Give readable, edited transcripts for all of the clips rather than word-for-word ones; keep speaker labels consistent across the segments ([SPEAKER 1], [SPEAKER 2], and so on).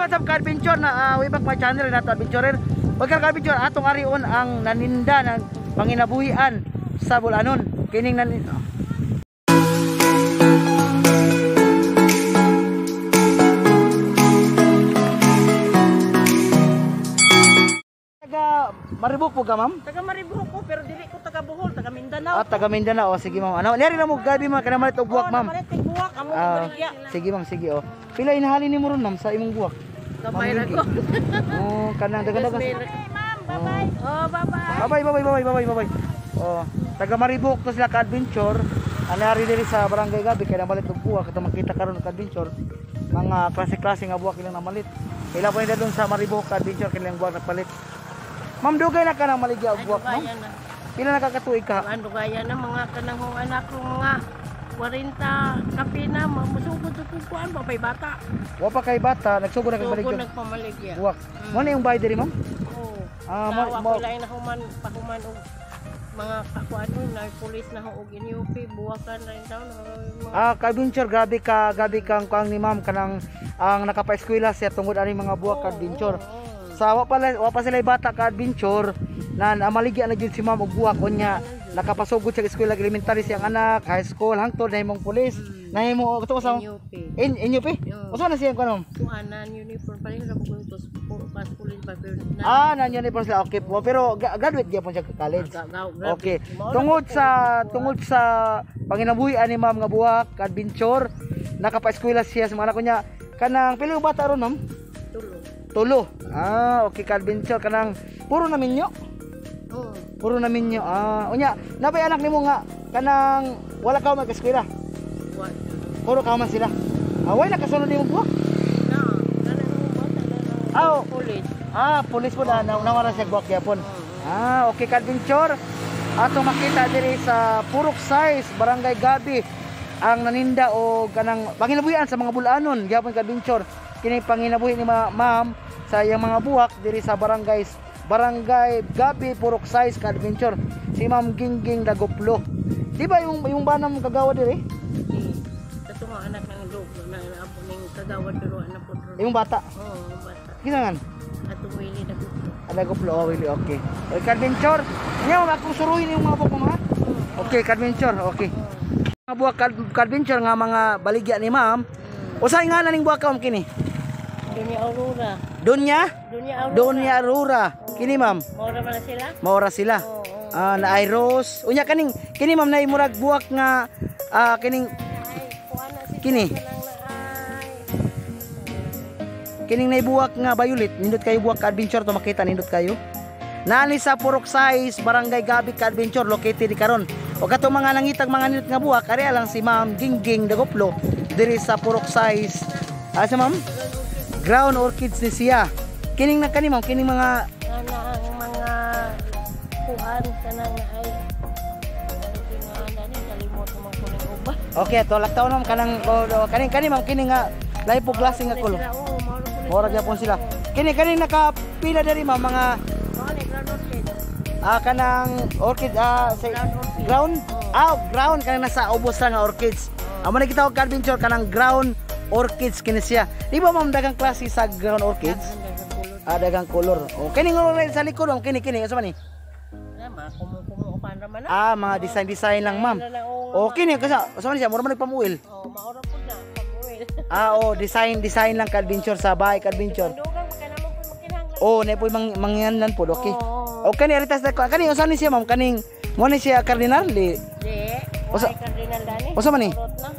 [SPEAKER 1] What's up, ka-adventure na way back my channel na to adventurer. Wag ka ka-adventure, atong arion ang naninda ng panginabuhian sa Bulanon. Kining nanin Taga Mariboc po ka, ma'am?
[SPEAKER 2] Taga Mariboc ko pero dili ko taga Bohol, taga Mindanao.
[SPEAKER 1] Ah, taga Mindanao. Oh, sige, ma'am. Ano, nari lang mo gabi mga kanamalit og buwak, ma'am.
[SPEAKER 2] Namalit og buwak amo
[SPEAKER 1] Ah,
[SPEAKER 2] baligya.
[SPEAKER 1] sige, ma'am, sige oh. Pila inahali nimo ron, ma'am, sa imong buwak?
[SPEAKER 2] Gamay ra ko.
[SPEAKER 1] Oh, kanang dagan-dagan.
[SPEAKER 2] Ma'am, bye-bye. Oh, bye-bye.
[SPEAKER 1] Bye-bye, bye-bye, bye-bye, bye-bye, bye-bye. Oh, taga Mariboc to sila ka-adventure. Anari diri sa Barangay Gabi kay namalit og buwak kato makita karon ka-adventure. Mga klase-klase nga buwak ilang namalit. Ila po nila doon sa Mariboc ka-adventure kilang buwak nagpalit. Ma'am, dugay na ka nang maligya og buwak, ma'am? Pila na ka katuig ka?
[SPEAKER 2] Ano gaya na mga kanang anak ko mga 40 kapina, musugod sa kukuan pa pay bata.
[SPEAKER 1] Wa pa kay bata, nagsugod na kag
[SPEAKER 2] Sugod
[SPEAKER 1] maligya.
[SPEAKER 2] nagpamaligya.
[SPEAKER 1] Buwak. Mo na yung bayad diri, ma'am?
[SPEAKER 2] Oo.
[SPEAKER 1] Ah,
[SPEAKER 2] mo ko lain na human pahuman og mga kakuan mo na pulis na og NUP buwakan rin daw na mga
[SPEAKER 1] Ah, ka-adventure, grabe ka, grabe kang kuang ni ma'am kanang ang nakapa-eskwela siya tungod ani mga buwak ka-adventure. Sa wa pa sila bata ka-adventure na namaligya na jud si ma'am og buwak unya nakapasugod siya sa eskwela elementary siyang anak, high school hangtod nahimong pulis, nahimo kato sa
[SPEAKER 2] NUP.
[SPEAKER 1] In NUP.
[SPEAKER 2] Oo.
[SPEAKER 1] Usa na siya kuan, ma'am?
[SPEAKER 2] Kuanan uniform pa rin sa bukod ko pas pulis pa pero na
[SPEAKER 1] Ah, nan uniform sila. Okay po. Pero graduate gyapon siya ka college. Okay. Tungod sa panginabuhi ani ma'am nga buwak, adventure, nakapa-eskwela siya sa mga anak ko niya. Kanang pila yung bata ron, ma'am?
[SPEAKER 2] Tulo.
[SPEAKER 1] Tulo. Ah, okay ka adventure kanang puro na minyo.
[SPEAKER 2] Oo.
[SPEAKER 1] Puro na minyo. Ah, unya, nabay anak nimo nga kanang wala ka mag-eskwela.
[SPEAKER 2] Wa.
[SPEAKER 1] Puro ka man sila. Ah, way nakasunod nimo buwak.
[SPEAKER 2] Na, kanang bata na
[SPEAKER 1] Ah, oh.
[SPEAKER 2] pulis.
[SPEAKER 1] Ah, pulis po na nawara siya buwak gyapon. Ah, okay ka adventure. Atong makita diri sa Purok Size, Barangay Gabi, ang naninda o kanang panginabuhian sa mga bulanon gyapon ka adventure. Kini panginabuhi ni ma'am sa iyang mga buwak diri sa Barangay Gabi, Purok Size ka adventure. Si Ma'am Gingging Dagoplo. Di ba yung banam kagawa diri?
[SPEAKER 2] Kato nga anak ng dog na apo ning kagawad pero anak po.
[SPEAKER 1] Yung bata.
[SPEAKER 2] Oo, bata.
[SPEAKER 1] Kinangan?
[SPEAKER 2] Ato Willie Dagoplo.
[SPEAKER 1] Dagoplo, oh, really, okay. Okay, ka-adventure. Ngayon, akong suruhin yung mga buwak mo, ha? Okay, ka-adventure, okay. Mga buwak ka-adventure nga mga baligya ni ma'am. Usay nga na ning buwak ka, ma'am, kini?
[SPEAKER 2] Dunya Aurora.
[SPEAKER 1] Dunya?
[SPEAKER 2] Dunya Aurora.
[SPEAKER 1] Dunya Aurora. Kini, ma'am?
[SPEAKER 2] Maura man na sila?
[SPEAKER 1] Maura sila.
[SPEAKER 2] Oo. Oo.
[SPEAKER 1] Ah, na ay rose. Unya kaning kini ma'am nay murag buwak nga kining
[SPEAKER 2] Ay, kuha na sila.
[SPEAKER 1] Kini.
[SPEAKER 2] Kanang naay.
[SPEAKER 1] Kining nay buwak nga violet. Nindot kayo buwak ka-adventure to makita nindot kayo. Naani sa Purok Size, Barangay Gabi ka-adventure located di karon. O katong mga nangitag mga nindot nga buwak, ari lang si Ma'am Gingging Dagoplo diri sa Purok Size. Asa ma'am? Ground orchids ni siya. Kining na kani ma'am, kining mga
[SPEAKER 2] Kana ang mga kuan kanang naay. Ano ni kalimot naman ko ning uba.
[SPEAKER 1] Okay, to laktaw ma'am kanang oh, kaning kani ma'am kini nga lahi po klase nga kulo.
[SPEAKER 2] Sila, oo, maura po na
[SPEAKER 1] Mura
[SPEAKER 2] sila.
[SPEAKER 1] gyapon sila. Kini kaning nakapila diri ma'am mga
[SPEAKER 2] Mao ni ground orchid.
[SPEAKER 1] Kanang orchid sa
[SPEAKER 2] Ground orchid.
[SPEAKER 1] ground?
[SPEAKER 2] Oo.
[SPEAKER 1] Ah, ground kanang nasa ubos lang nga orchids. Amo na kita og adventure kanang ground orchids kini siya. Di ba ma'am daghang klase sa ground orchids?
[SPEAKER 2] Daghang
[SPEAKER 1] Ah, daghang color. Oh, kini nga sa likod ma'am kini kini unsa man ni?
[SPEAKER 2] Na, mga kumu-kumu upan ra man na.
[SPEAKER 1] Ah, mga design-design lang ma'am.
[SPEAKER 2] Design lang, oo,
[SPEAKER 1] Oh, kini kasi unsa man siya mura man nagpamuil.
[SPEAKER 2] Oh, maura po na pamuil.
[SPEAKER 1] Ah, oh, design design lang ka adventure sa bahay ka adventure.
[SPEAKER 2] Dugang makinamang po makinahanglan.
[SPEAKER 1] Oh, na po mangyanlan po, okay.
[SPEAKER 2] Oo.
[SPEAKER 1] Okay ni aritas na kani unsa ni siya ma'am kaning mo ni siya cardinal di.
[SPEAKER 2] Di,
[SPEAKER 1] Usa-
[SPEAKER 2] usa cardinal dani.
[SPEAKER 1] Unsa man ni?
[SPEAKER 2] Urot na.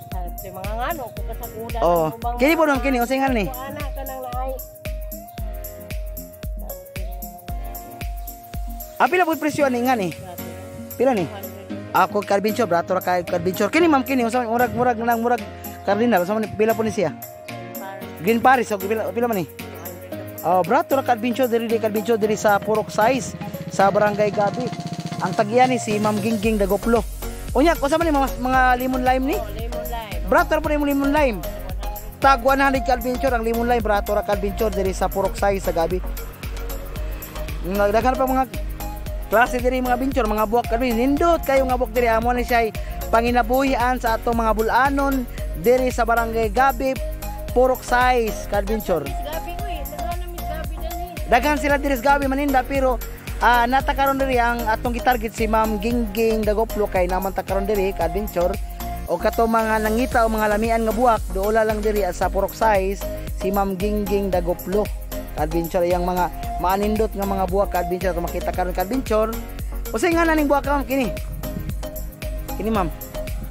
[SPEAKER 2] Sabi mga ngano ko kasagudan.
[SPEAKER 1] Oh,
[SPEAKER 2] ang ubang
[SPEAKER 1] kini po
[SPEAKER 2] mga-
[SPEAKER 1] ma'am kini unsa nga ni?
[SPEAKER 2] Kuana kanang naay.
[SPEAKER 1] Ah, pila po presyo ani nga ni? Pila ni? Ako ka-adventure, brato ra kay ka-adventure. Kini ma'am kini unsa man murag murag nang murag cardinal unsa man pila po ni siya? Green Paris okay, pila pila man ni? Oh, brato ra ka-adventure diri di ka-adventure diri sa Purok Size sa Barangay Gabi. Ang tagiyan ni si Ma'am Gingging Dagoplo. Unya, unsa man ni mga lemon lime ni?
[SPEAKER 2] Oh, lemon lime.
[SPEAKER 1] Brato ra po ni lemon lime. Tag 100 ka-adventure ang lemon lime, brato ra ka-adventure diri sa Purok Size sa Gabi. Nagdaghan pa mga klase diri mga adventure, mga buwak kami nindot kayo nga buwak diri amo ni siya panginabuhian sa atong mga bulanon diri sa Barangay Gabi, Purok Size, ka-adventure.
[SPEAKER 2] Miss Gabi uy, nagana Miss Gabi dani.
[SPEAKER 1] Daghan sila diri sa Gabi maninda, pero nata karon diri ang atong gitarget si Ma'am Gingging Dagoplo kay naman ta karon diri, ka-adventure. O kato mga nangita o mga lamian nga buwak, doola lang diri sa Purok Size si Ma'am Gingging Dagoplo. Ka-adventure, iyang mga maanindot nga mga buwak, ka-adventure, kung makita karon, ka-adventure. Unsay nga naning buwak, ma'am, kini? Kini, ma'am.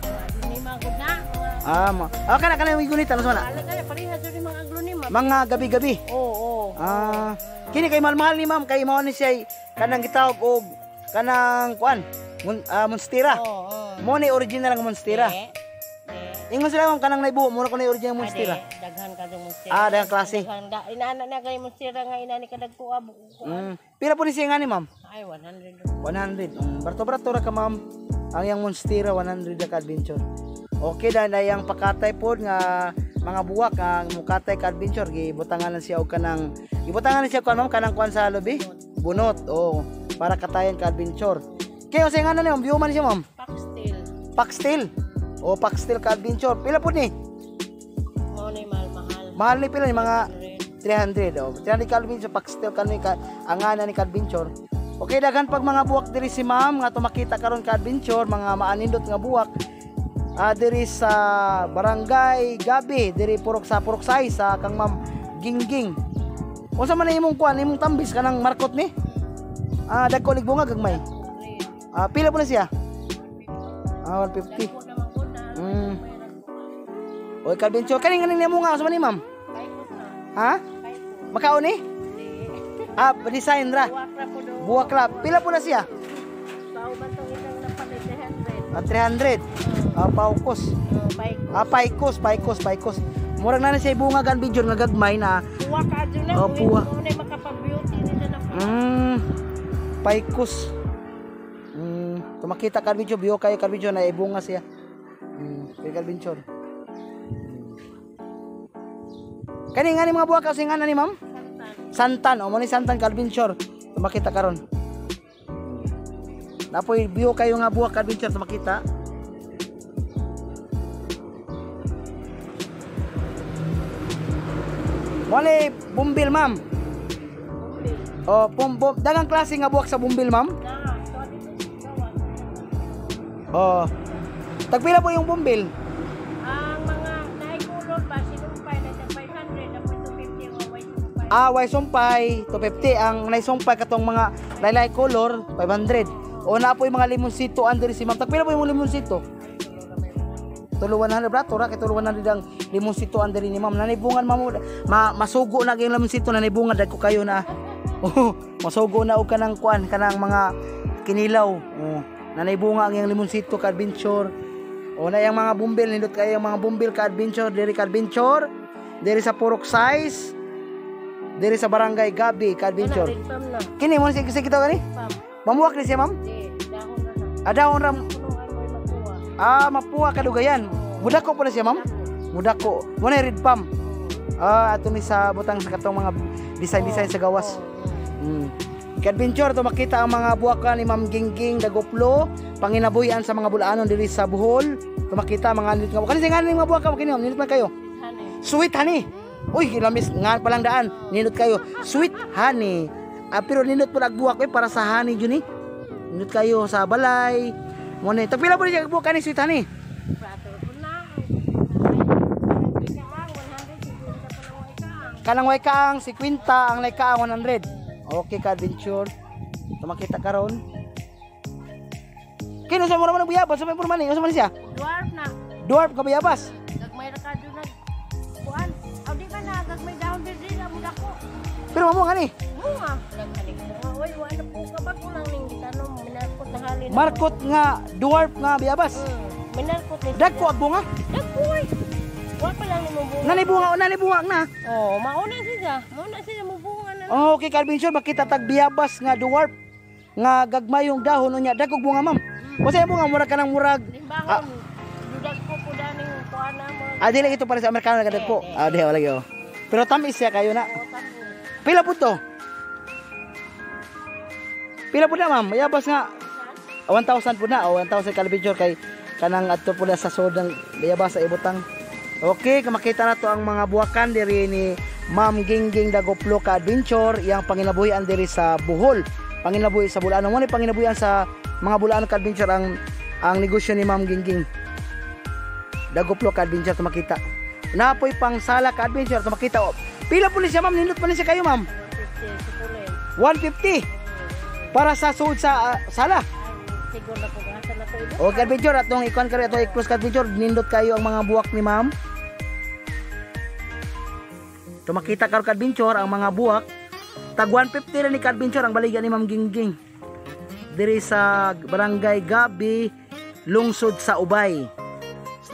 [SPEAKER 2] Aglonema gud na.
[SPEAKER 1] Ah, kana kana yung gunita, ano sa mana?
[SPEAKER 2] Ala kaya pareha jud ni mga aglonema.
[SPEAKER 1] Mga gabi-gabi.
[SPEAKER 2] Oo, oo.
[SPEAKER 1] Ah, kini kay mahal-mahal ni ma'am kay mao ni siya kanang gitawag og kanang kuan, monstera.
[SPEAKER 2] Oo, oo.
[SPEAKER 1] Mo ni original ang monstera.
[SPEAKER 2] De, de.
[SPEAKER 1] Ingon sila, ma'am, kanang naibuo mo na kuno original monstera.
[SPEAKER 2] Ade, daghan ka dong monstera.
[SPEAKER 1] Ah, daghang klase.
[SPEAKER 2] Daghan da inaana na kay monstera nga inani kadagko abo.
[SPEAKER 1] Pila po ni siya nga ni ma'am?
[SPEAKER 2] Ay, 100.
[SPEAKER 1] 100. Barto-barto ra ka, ma'am. Ang iyang monstera 100 ka, adventure. Okay dan ay ang pakatay pod nga mga buwak nga mukatay ka, adventure, gibutangan na siya og kanang gibutangan na siya kuan, ma'am, kanang kuan sa lubi. Bunot. Oh, para katayan ka, adventure. Kaya unsay nga na ni ma'am? View man siya, ma'am.
[SPEAKER 2] Paxtil.
[SPEAKER 1] Paxtil. O paxtil ka, adventure. Pila po ni?
[SPEAKER 2] Mao ni mahal-mahal.
[SPEAKER 1] Mahal ni pila ni mga
[SPEAKER 2] 100.
[SPEAKER 1] 300. Oh, 300 ka, adventure, paxtil ka ni ka ang nga ni ka, adventure. Okay, daghan pag mga buwak diri si ma'am nga tumakita karon ka, adventure, mga maanindot nga buwak. Diri sa Barangay Gabi, diri purok sa Purok Sais sa kang Ma'am Gingging. Unsa man na imong kuan, imong tambis kanang markot ni? Ah, dagko lig bunga gagmay. Ah, pila po na siya? Ah, 150.
[SPEAKER 2] Dagko naman gud na.
[SPEAKER 1] Oy, ka-adventure, kaning kaning nimo nga unsa man ni, ma'am?
[SPEAKER 2] Paikot na.
[SPEAKER 1] Ha?
[SPEAKER 2] Paikot.
[SPEAKER 1] Makaon ni? Ah, design ra.
[SPEAKER 2] Buwak ra po do.
[SPEAKER 1] Buwak ra. Pila po na siya?
[SPEAKER 2] Pao ba tong isang napalit 300?
[SPEAKER 1] Ah, 300. Ah, paukos.
[SPEAKER 2] Oh, paikot.
[SPEAKER 1] Ah, paikos, paikos, paikos. Murag na na siya bunga gan video nga gagmay na.
[SPEAKER 2] Puwa ka adyo na.
[SPEAKER 1] Oh, puwa.
[SPEAKER 2] Mao na makapag-beauty nila na.
[SPEAKER 1] Paikos. Tumakita ka video, biyo kayo ka video na ibunga siya. Kay ka adventure. Kani nga ni mga buwak kasi nga na ni ma'am?
[SPEAKER 2] Santan.
[SPEAKER 1] Santan, o mo ni santan ka, adventure. Tumakita karon. Napoy biyo kayo nga buwak, adventure, tumakita. Wale bumbil, ma'am.
[SPEAKER 2] Bumbil.
[SPEAKER 1] O bum, bum, dagang klase nga buwak sa bumbil, ma'am.
[SPEAKER 2] Na, so dito sa gawa.
[SPEAKER 1] O tagpila po yung bumbil?
[SPEAKER 2] Ang mga naikulon ba sinumpay na sa 500 ako 250 ang way sumpay.
[SPEAKER 1] Ah, way sumpay 250 ang naisumpay katong mga laylay color 500. O na po yung mga limonsito under si ma'am. Tagpila po yung limonsito? Tulo 100 brato ra kay tulo 100 ang limonsito under ni ma'am. Nanibungan ma'am, masugo na gyud limonsito, nanibungan dagko kayo na. Oh, masugo na og kanang kuan kanang mga kinilaw. Oh, nanibunga ang iyang limonsito ka, adventure. O na yung mga bumbil, nindot kayo yung mga bumbil ka, adventure, diri ka, adventure, diri sa Purok Size, diri sa Barangay Gabi ka, adventure.
[SPEAKER 2] Red palm na.
[SPEAKER 1] Kini mo sige kita kani?
[SPEAKER 2] Palm.
[SPEAKER 1] Mamuwak ni siya, ma'am?
[SPEAKER 2] Di, dahon na na.
[SPEAKER 1] Adahon ra.
[SPEAKER 2] Punuan mo makuha.
[SPEAKER 1] Ah, mapuha kadugayan. Mudako po na siya, ma'am? Mudako. Mo na red palm. Ah, ato ni sa butang sa katong mga design-design sa gawas. Ka-adventure, to makita ang mga buwak ni Ma'am Gingging Dagoplo, panginabuyan sa mga bulaanon diri sa Bohol. To makita mga nindot nga buwak. Kani nga ni mga buwak kini, ma'am, nindot man kayo.
[SPEAKER 2] Honey.
[SPEAKER 1] Sweet honey. Uy, lamis nga palang daan. Nindot kayo. Sweet honey. Ah, pero nindot po nagbuwak eh, para sa honey jud ni. Nindot kayo sa balay. Mo ni. Tagpila po niya buwak kani sweet honey?
[SPEAKER 2] Prato po na. Ikaang 100 siguro pa lang ikaang.
[SPEAKER 1] Kanang way kaang 50, ang lay kaang 100. Okay ka, adventure. Tumakita karon. Kino sa mura man ang buyabas, sa may mura man ni, unsa man siya?
[SPEAKER 2] Dwarf na.
[SPEAKER 1] Dwarf ka buyabas.
[SPEAKER 2] Gagmay ra ka doon nag kuan. Aw di ba na gagmay dahon diri na mo dako.
[SPEAKER 1] Pero mamo nga ni.
[SPEAKER 2] Bunga. Naghalig bunga. Oy, wa na po ka bag ulang ning gitanom minarkot na halin.
[SPEAKER 1] Markot nga dwarf nga buyabas.
[SPEAKER 2] Minarkot ni.
[SPEAKER 1] Dagko ag bunga.
[SPEAKER 2] Dagko oy. Wa pa lang nimo bunga.
[SPEAKER 1] Nani bunga, nani bunga na.
[SPEAKER 2] Oh, mauna siya. Mauna siya mo bunga na.
[SPEAKER 1] Okay ka, adventure, makita tag biyabas nga dwarf nga gagmay yung dahon unya dagkog bunga, ma'am. Usa yung bunga murag kanang murag.
[SPEAKER 2] Limbahon. Dudag ko po daning kuan na mo.
[SPEAKER 1] Ah, dili ito para sa Amerikano nagadagko. Ah, di wala gyud. Pero tamis siya kayo na. Pila po to? Pila po na, ma'am? Mayabas nga. 1,000 po na. O, 1,000 ka, adventure, kay kanang ato po na sa sod ng mayabas sa ibutang. Okay, makita na to ang mga buwakan diri ni Ma'am Gingging Daguplo ka adventure, iyang panginabuhian diri sa Bohol. Panginabuhi sa Bulaano. Mo ni panginabuhian sa mga Bulaano ka adventure ang negosyo ni Ma'am Gingging Daguplo ka adventure to makita. Napoy pang sala ka adventure to makita. Oh, pila po ni siya, ma'am? Nindot pa ni siya kayo, ma'am?
[SPEAKER 2] 150 sa kulay.
[SPEAKER 1] 150 para sa suod sa sala.
[SPEAKER 2] Siguro na po asa na to ilo.
[SPEAKER 1] Okay, adventure atong ikuan kare atong i-close ka adventure, nindot kayo ang mga buwak ni ma'am. To makita karon ka adventure ang mga buwak. Tag 150 ra ni ka adventure ang baligya ni Ma'am Gingging. Diri sa Barangay Gabi, lungsod sa Ubay.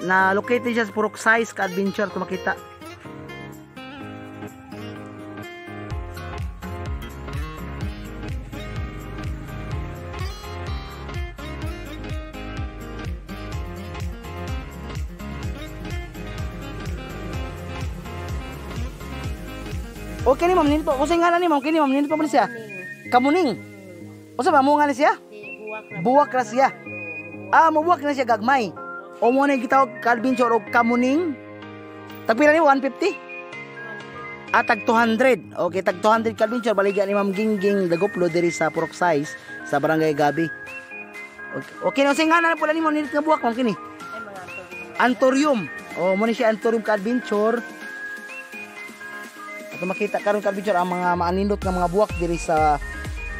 [SPEAKER 1] Na located siya sa Purok Size ka adventure to makita. Okay ni ma'am, nindot pa. Usa nga ni ma'am, kini ma'am, nindot pa man siya. Kamuning. Usa ba mo nga ni siya? Buwak ra siya. Ah, mobuwak na siya gagmay. O mo na gitawag ka adventure og kamuning. Tag pila ni 150? Ah, tag 200. Okay, tag 200 ka adventure baligya ni Ma'am Gingging Daguplo diri sa Purok Size sa Barangay Gabi. Okay, okay na usa nga na pula nimo nindot nga buwak ma'am kini. Antorium. O mo ni siya antorium ka adventure. At makita karon ka adventure ang mga maanindot nga mga buwak diri sa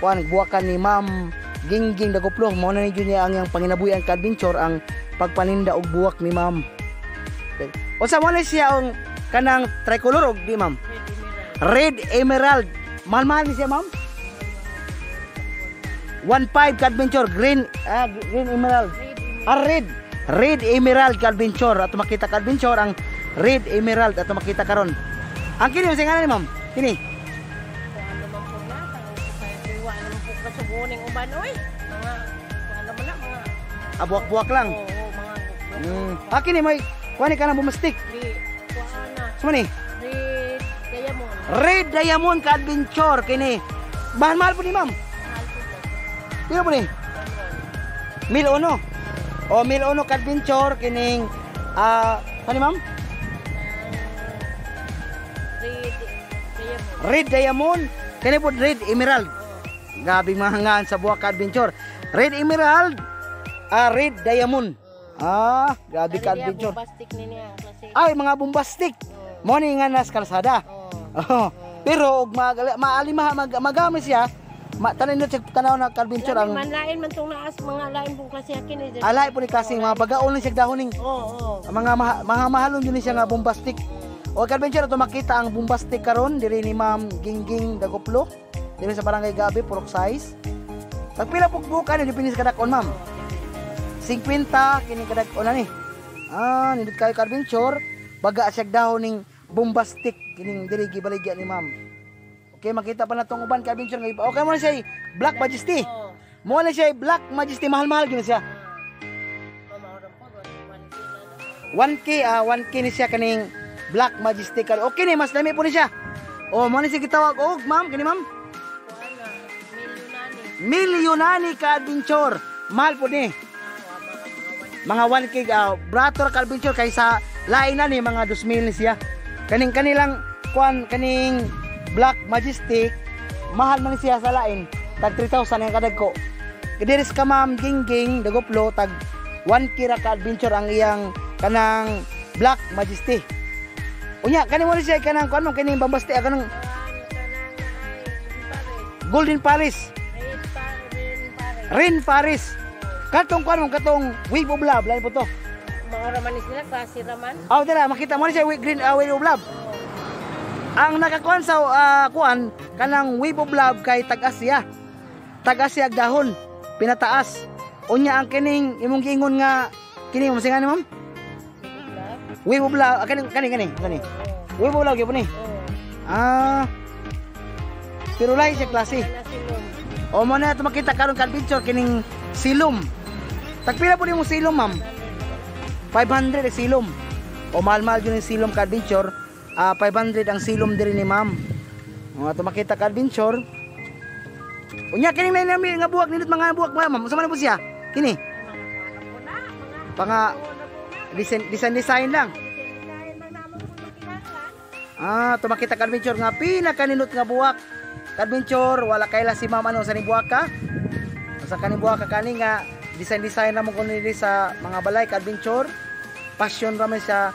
[SPEAKER 1] kuan buwakan ni Ma'am Gingging Daguplo. Mao na ni jud niya ang iyang panginabuhian ka adventure ang pagpaninda og buwak ni ma'am. Unsa mo na siya ang kanang tricolor og di ma'am? Red emerald. Mahal-mahal ni siya ma'am? 1.5 ka adventure green green emerald. Ah, red. Red emerald ka adventure. At makita ka adventure ang red emerald at makita karon. Ang kini unsa ngalan ni ma'am? Kini.
[SPEAKER 2] Ano man po na, kuha naman po kasuguning uban oy. Mga ano man na mga
[SPEAKER 1] buwak-buwak lang.
[SPEAKER 2] Oo, mga buwak.
[SPEAKER 1] Ah, kini may kuha ni kanang bumastik.
[SPEAKER 2] Di kuha na.
[SPEAKER 1] Suma ni?
[SPEAKER 2] Red diamond.
[SPEAKER 1] Red diamond ka adventure kini. Mahal-mahal po ni ma'am.
[SPEAKER 2] Mahal po to.
[SPEAKER 1] Pila po ni?
[SPEAKER 2] 1.1.
[SPEAKER 1] 1,000. O 1,000 ka adventure kining ano ma'am?
[SPEAKER 2] Red diamond.
[SPEAKER 1] Red diamond. Kini po red emerald. Grabe mahangaan sa buwak ka adventure. Red emerald, red diamond. Ah, grabe ka adventure.
[SPEAKER 2] Bombastic ni niya klase.
[SPEAKER 1] Ay, mga bombastic. Mo ni nga nas kalsada.
[SPEAKER 2] Oh.
[SPEAKER 1] Oh. Pero og maalima magamit siya, tanan na siya tanaw na ka adventure ang
[SPEAKER 2] Man lain man tong naas mga lain pong klase kini.
[SPEAKER 1] alay po ni klase mga bagaon ni siya dahoning
[SPEAKER 2] Oo, oo.
[SPEAKER 1] mga mga mahalon yun siya nga bombastic. O ka-adventure ato makita ang bombastic karon diri ni Ma'am Gingging Daguplo diri sa Barangay Gabi, Purok Size. Tagpila pugbukan ni depende sa kadak-on ma'am. 50 kini kadak-on na ni. Ah, nindot kayo ka-adventure, baga siya dahon ning bombastic kining diri gibaligya ni ma'am. Okay, makita pa na tong uban ka-adventure nga iba. Okay mo na siya Black Majesty. Mo na siya Black Majesty, mahal-mahal gyud siya. 1K 1K ni siya kaning Black Majesty karon. Okay ni mas dami po ni siya. Oh, mo ni siya gitawag og ma'am kini ma'am. Milyonani ka adventure. Mahal po ni. Mga 1K brator ka adventure kaysa lain na ni mga 2,000 ni siya. Kaning kanilang kuan kaning Black Majestic mahal man siya sa lain. Tag 3,000 ang kadagko. Kadiris ka Ma'am Gingging Daguplo tag 1K ra ka adventure ang iyang kanang Black Majesty. Unya kani mo ni siya kanang kuan mo kining bombastic kanang Golden Paris. Rin Paris. Katong kuan mo katong Wave of Love lain po to.
[SPEAKER 2] Mga raman ni sila klase raman.
[SPEAKER 1] Aw dira makita mo ni siya green Wave of Love. Ang nakakuan sa kuan kanang Wave of Love kay tag-as siya. Tag-as siya dahon pinataas. Unya ang kining imong giingon nga kini mo singa ni ma'am? Wave of Love kaning kani kani kani. Wave of Love gyud ni. Ah. Pero lahi siya klase. O mo na ito makita karon ka adventure kining silom. Tagpila po nimo silom ma'am? 500 ang silom. O mahal-mahal yun ang silom ka adventure. 500 ang silom diri ni ma'am. O ato makita ka adventure. Unya kining nay nga buwak nindot mga buwak ma'am. Unsa man po siya? Kini. Panga design design lang. Ah, tumakita ka, adventure, nga pinakanindot nga buwak. Adventure, wala kaila si ma'am ano sa ning buwak ka? Sa kaning buwak ka kani nga design design na mo kuno diri sa mga balay ka, adventure. Passion ra man siya.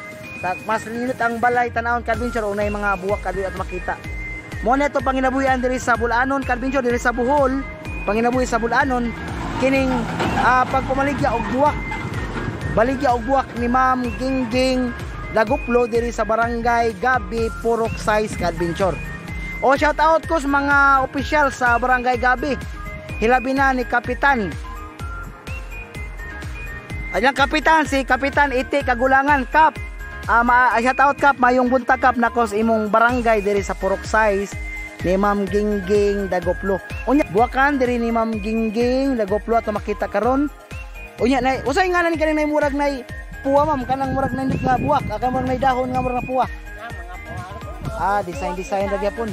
[SPEAKER 1] Mas nindot ang balay tan-awon ka, adventure, unay mga buwak ka at makita. Mo na ito panginabuhian diri sa Bulanon ka, adventure, diri sa Bohol. Panginabuhi sa Bulanon kining pagpamaligya og buwak. Baligya og buwak ni Ma'am Gingging Daguplo diri sa Barangay Gabi, Purok 6 ka, adventure. O shout out ko sa mga opisyal sa Barangay Gabi. Hilabi na ni Kapitan. Ayan Kapitan, si Kapitan Iti Kagulangan Kap. Shout out Kap, mayong buntag Kap nako sa imong barangay diri sa Purok 6 ni Ma'am Gingging Dagoplo. Unya buwakan diri ni Ma'am Gingging Dagoplo ato makita karon. Unya nay, usay nga ni kaning nay murag nay puwa ma'am, kanang murag nay nga buwak, ah, kanang murag nay dahon nga murag na puwa.
[SPEAKER 2] Na mga puwa ko. Mga
[SPEAKER 1] Ah, design design ra gyapon.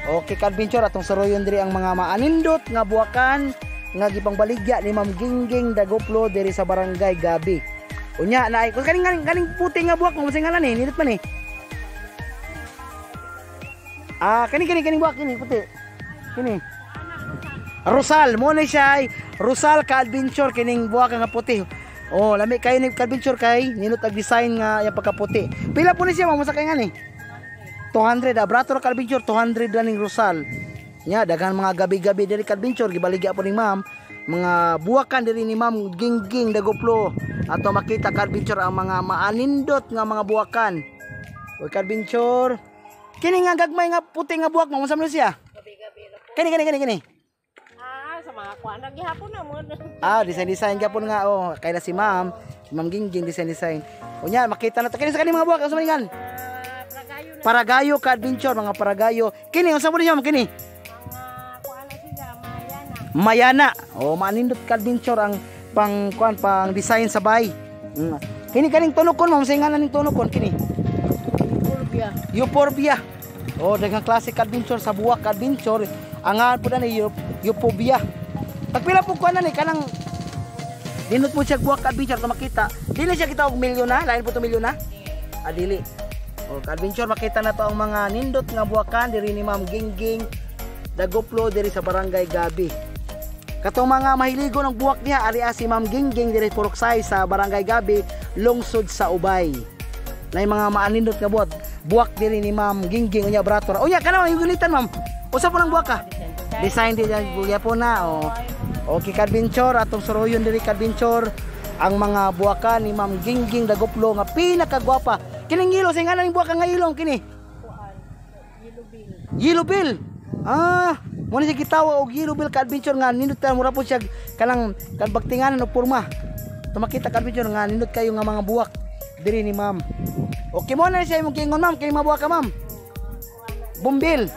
[SPEAKER 1] Okay ka, adventure, atong suroyon diri ang mga maanindot nga buwakan nga gipangbaligya ni Ma'am Gingging Dagoplo diri sa Barangay Gabi. Unya naay kung kaning kaning, kaning puti nga buwak mo ngalan ni nindot man ni. Ah, kani kani kaning buwak kini puti. Kini. Rosal, mo ni siya ay Rosal ka, adventure, kining buwak nga puti. Oh, lami kayo ni ka, adventure, kay nindot ang design nga yang pagkaputi. Pila po ni siya, ma'am, sa kay nga ni? 200 ah, brato ra ka, adventure, 200 ra ning Rosal. Nya daghan mga gabi-gabi diri ka, adventure, gibaligya po ning ma'am mga buwakan diri ni Ma'am Gingging Dagoplo. Ato makita ka, adventure, ang mga maanindot nga mga buwakan. Uy ka, adventure, kini nga gagmay nga puti nga buwak mo, unsa man siya?
[SPEAKER 2] Gabi-gabi ra po.
[SPEAKER 1] Kini kini kini kini.
[SPEAKER 2] Ah, sa mga kuan gihapon na mo.
[SPEAKER 1] Ah, design design gyapon nga oh, kay na si Ma'am Gingging design design. Unya makita na to kini sa kani mga buwak unsa man ngan?
[SPEAKER 2] Ah, pragayo na.
[SPEAKER 1] Paragayo ka, adventure, mga paragayo. Kini unsa man siya ma'am, kini?
[SPEAKER 2] Mga kuan na sila, mayana.
[SPEAKER 1] Mayana. O manindot ka, adventure, ang pang kuan pang design sa bay. Kini kaning tunokon ma'am, sa ngalan ning tunokon kini.
[SPEAKER 2] Kulbia.
[SPEAKER 1] Euphorbia. O daghang klase ka, adventure, sa buwak ka, adventure. Ang ngalan po na ni Euphorbia. Pagpila po kuan na ni kanang dinot mo siya buwak ka, adventure, to makita. Dili siya kita og milyon na, lain po to milyon na. Ah, dili. O ka, adventure, makita na to ang mga nindot nga buwakan diri ni Ma'am Gingging Dagoplo diri sa Barangay Gabi. Katong mga mahiligo ng buwak niya, ari si Ma'am Gingging diri Purok 6 sa Barangay Gabi, lungsod sa Ubay. Na mga maanindot nga buwak, buwak diri ni Ma'am Gingging unya brato. Unya kana ma'am gunitan ma'am. Usa po nang buwak ka? Design din yan po na. O. Okay ka, adventure, atong suroyon diri ka, adventure, ang mga buwakan ni Ma'am Gingging Dagoplo nga pinakagwapa. Kining ilo sa ngalan ning buwak nga ilong kini.
[SPEAKER 2] Kuan. Yellow bill.
[SPEAKER 1] Yellow bill. Ah, mo ni siya gitawa og yellow bill ka, adventure, nga nindot ta mura po siya kanang kanbagtinganan og porma. Tumakita ka, adventure, nga nindot kayo nga mga buwak diri ni ma'am. Okay mo na siya imong giingon ma'am kini mga buwak ka ma'am. Bumbil.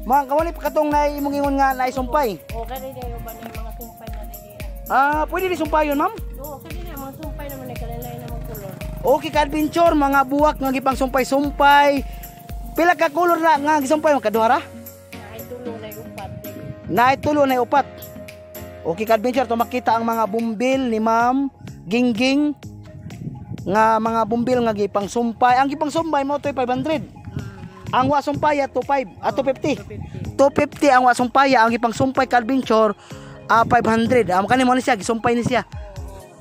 [SPEAKER 1] Mga kawali pa katong na imong ingon nga naisumpay.
[SPEAKER 2] O kani dayo ba ni mga sumpay na dili.
[SPEAKER 1] Ah, pwede di sumpayon ma'am?
[SPEAKER 2] Oo, kani na mga sumpay naman ay kalalay na mga kulor.
[SPEAKER 1] Okay ka, adventure, mga buwak nga gipang sumpay-sumpay. Pila ka color na nga gisumpay mo kaduha ra?
[SPEAKER 2] Ay tulo na upat.
[SPEAKER 1] Naay tulo na upat. Okay ka, adventure, to makita ang mga bumbil ni Ma'am Gingging nga mga bumbil nga gipang sumpay. Ang gipang sumpay mo to'y 500. Ang wa sumpaya 25, ah, 250. 250 ang wa sumpaya, ang gipang sumpay ka, adventure, 500. Ah, kani mo ni siya gisumpay ni siya.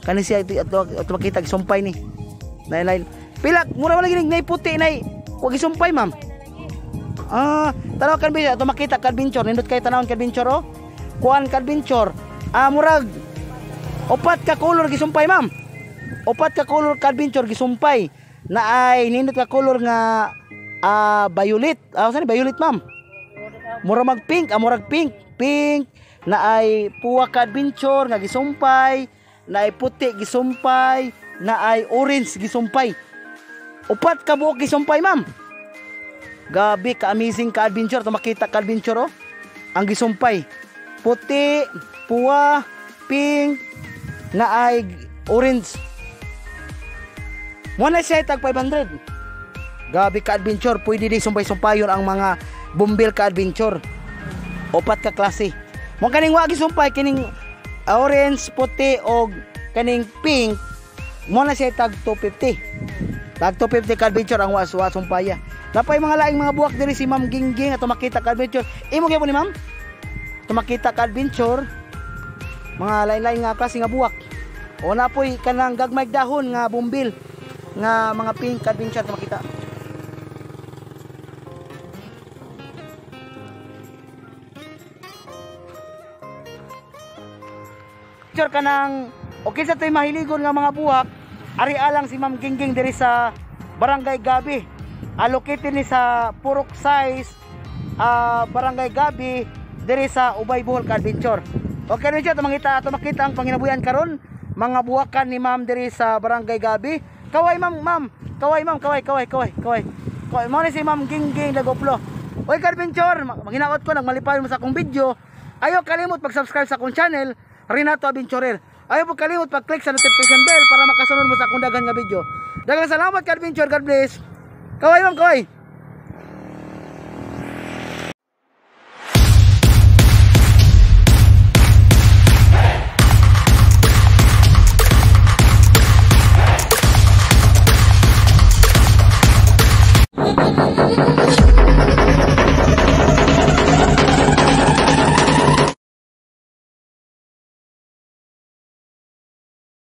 [SPEAKER 1] Kani siya ito, ito, ito makita gisumpay ni. Nay nay. Pila mura wala ginig nay puti nay. Wa gisumpay ma'am. Ah, tanaw ka, adventure, ito makita ka, adventure, nindot kay tanawon ka, adventure oh. Kuan ka, adventure. Ah, murag upat ka color gisumpay ma'am. Upat ka color ka, adventure, gisumpay. Na ay nindot ka color nga violet. Ah, saan ni violet ma'am? Mura mag pink, ah, murag pink, pink na ay puwa ka, adventure, nga gisumpay, na ay puti gisumpay, na ay orange gisumpay. Upat ka buok gisumpay ma'am. Gabi ka amazing ka, adventure, to makita ka, adventure oh. Ang gisumpay. Puti, puwa, pink, na ay orange. Mo na siya tag 500. Gabi ka, adventure, pwede di sumpay-sumpayon ang mga bumbil ka, adventure. Upat ka klase. Mo kaning wa gisumpay kining orange, puti og kaning pink, mo na siya tag 250. Tag 250 ka-adventure ang waswa sumpaya. Napay mga laing mga buwak diri si Ma'am Gingging ato makita ka-adventure. Imo gyapon ni Ma'am? Ato makita ka-adventure mga lain-lain nga klase nga buwak. O napoy kanang gagmay dahon nga bumbil nga mga pink ka-adventure ato makita. Picture kanang okay sa to'y mahiligon nga mga buwak, ari alang si Ma'am Gingging diri sa Barangay Gabi. Allocated ni sa Purok Size, Barangay Gabi diri sa Ubay Bohol ka-adventure. Okay rin siya ato makita ang panginabuyan karon mga buwakan ni Ma'am diri sa Barangay Gabi. Kaway ma'am, ma'am. Kaway ma'am, kaway, kaway, kaway, kaway. Kaway mo ni si Ma'am Gingging Lagoplo. Oy ka-adventure, maginaot ko nagmalipay mo sa akong video. Ayaw kalimot pag-subscribe sa akong channel, Renato Adventurer. Ayaw po kalimot pag-click sa notification bell para makasunod mo sa akong daghan nga video. Daghang salamat ka-adventure, God bless. Kaway ma'am, kaway.